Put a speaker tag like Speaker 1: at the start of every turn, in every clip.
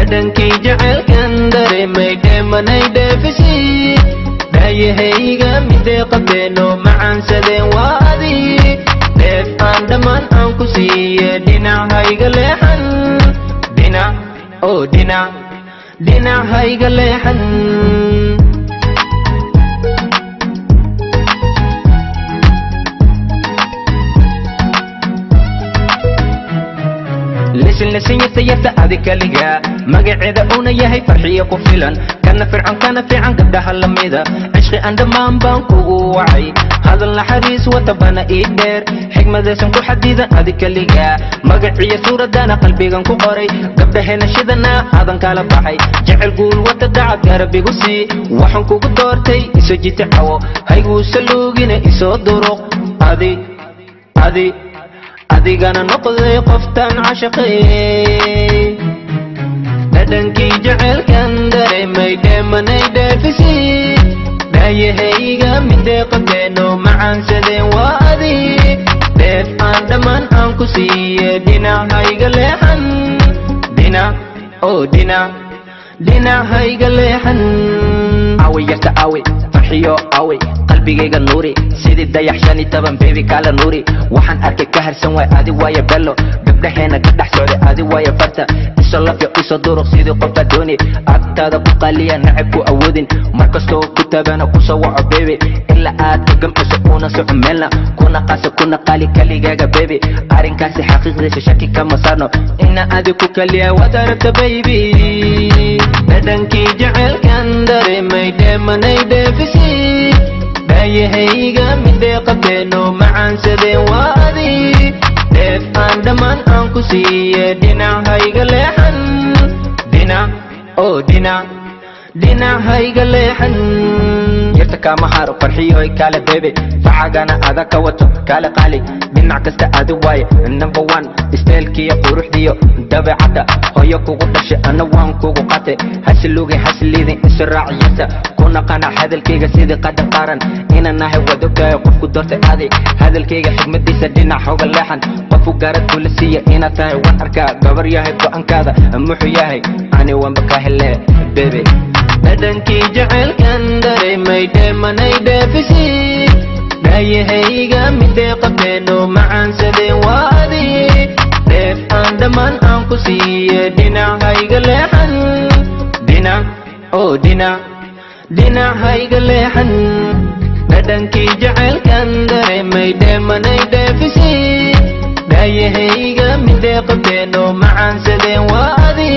Speaker 1: Dhadhankii jacaylkan dareemay dheemanay dheefisi. Dhaayahayga midee qabteenoo macaansadeen waa adi. Dheef aan dhammaan aan ku siiye dhinac hayga leexan. Dhinac, oo dhinac, dhinac hayga leexan. Lisin lisin yarta yarta adi kaliga magaceeda uuna yahay Farxiyo ku filan, kana fircan kana fiican gabdhaha lamida. Cishqi aan dhammaan baan kugu wacay, hadal naxariis wata bana ii dheer, xigmadaysan ku xadidan adi kaliga. Magaciyo suuradana qalbigan ku qoray, gabdhaheena shidana aadan kala baxay. Jecel guul wata dacad garabigu sii, waxaan kugu doortay isoo jita cawo, hayguu saluugina isoo duruq. Adi adi adigana noqday qoftaan cashaqay. Dhadhankii jacaylkan dareemay dheemanay dheefisi. Dhaayahayga midee qabteenoo macaansadeen waa adi. Dheef aan dhammaan aan ku siiye dhinac hayga leexan. Dhinac, oo dhinac, dhinac hayga leexan. Aaway yarta, aaway Farxiyo, aaway qalbigayga nuuri sidii dayax 15. Baby, kaala nuuri, waxaan arkay ka harsan waay adi waaye. Bello gabdhaheena ka dhex socday adi waaye. Farta iso lafyo iso duruq sidii qofka dooni, agtaada ku qaliya, nacab ku awoodin. Markastoo ku tabana kusoo waco baby, ilaa aad ka gamciso una soco meelna, kuna qaso kuna qali kaligaaga baby. Arrinkaasi xaqiiqdiisa shaki kama saarno ina adi ku kaliya waad aragta baby. Dhadhankii jacaylkan dareemay dheemanay dheefisi. Dhaayahayga midee qabteenoo macaansadeen waa adi. Dheef aan dhammaan aan ku siiye dhinac hayga leexan. Dhinac, oo dhinac, dhinac hayga leexan. Yarta kaama haro Farxiyoy, kaale baby, facagana ada ka wato, kaale qaali, dhinac kasta adi waaye number one. Isteelkiyo quruxdiyo dabeecadda hooyo kugu dhashay ana waan kugu qate. Hasiluugin hasiliidin isu raac yarta, kuna qanac hadalkayga sidii qadar qaran inaan nahay waad ogtahay. Qofku doortay adi, hadalkayga xigmadiisa dhinac hoga leexan. Qofku gaarad kula siiya inaad tahay waan arkaa. Gabar yahay, go'aankaada muxuu yahay? Ani waanba ka hele baby. Dhadhankii jacaylkan dareemay dheemanay dheefisi. Dhaayahayga midee qabteenoo macaansadeen waa adi. Dheef aan dhammaan aan ku siiye dhinac hayga leexan. Dhinac, oo dhinac, dhinac hayga leexan. Dhadhankii jacaylkan dareemay dheemanay dheefisi. Dhaayahayga midee qabteenoo macaansadeen waa adi.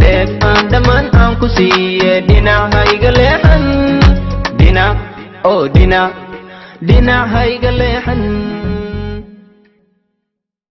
Speaker 1: Dheef aan dhammaan aan ku siiye dhinac hayga leexan. Dhinac, oo dhinac, dhinac hayga leexan.